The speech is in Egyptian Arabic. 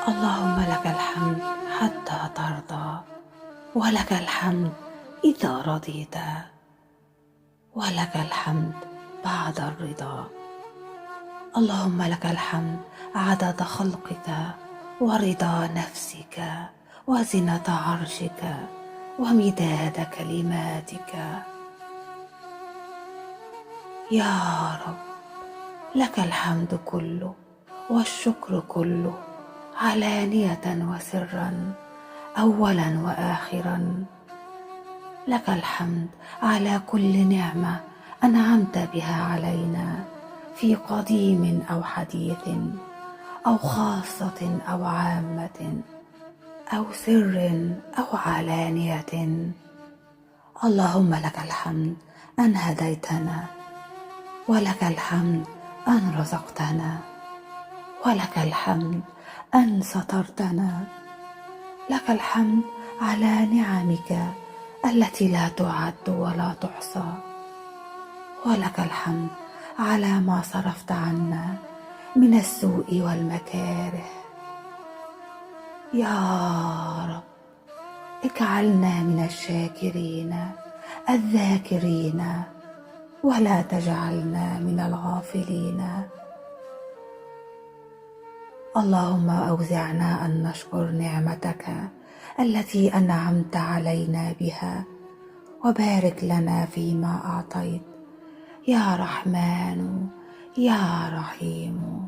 اللهم لك الحمد حتى ترضى، ولك الحمد إذا رضيت، ولك الحمد بعد الرضا. اللهم لك الحمد عدد خلقك ورضا نفسك وزنة عرشك ومداد كلماتك. يا رب لك الحمد كله والشكر كله، علانية وسرا، أولا وآخرا. لك الحمد على كل نعمة أنعمت بها علينا في قديم أو حديث، أو خاصة أو عامة، أو سر أو علانية. اللهم لك الحمد أن هديتنا، ولك الحمد أن رزقتنا، ولك الحمد أن سترتنا. لك الحمد على نعمك التي لا تعد ولا تحصى، ولك الحمد على ما صرفت عنا من السوء والمكاره. يا رب اجعلنا من الشاكرين الذاكرين، ولا تجعلنا من الغافلين. اللهم أوزعنا أن نشكر نعمتك التي أنعمت علينا بها، وبارك لنا فيما أعطيت، يا رحمن يا رحيم.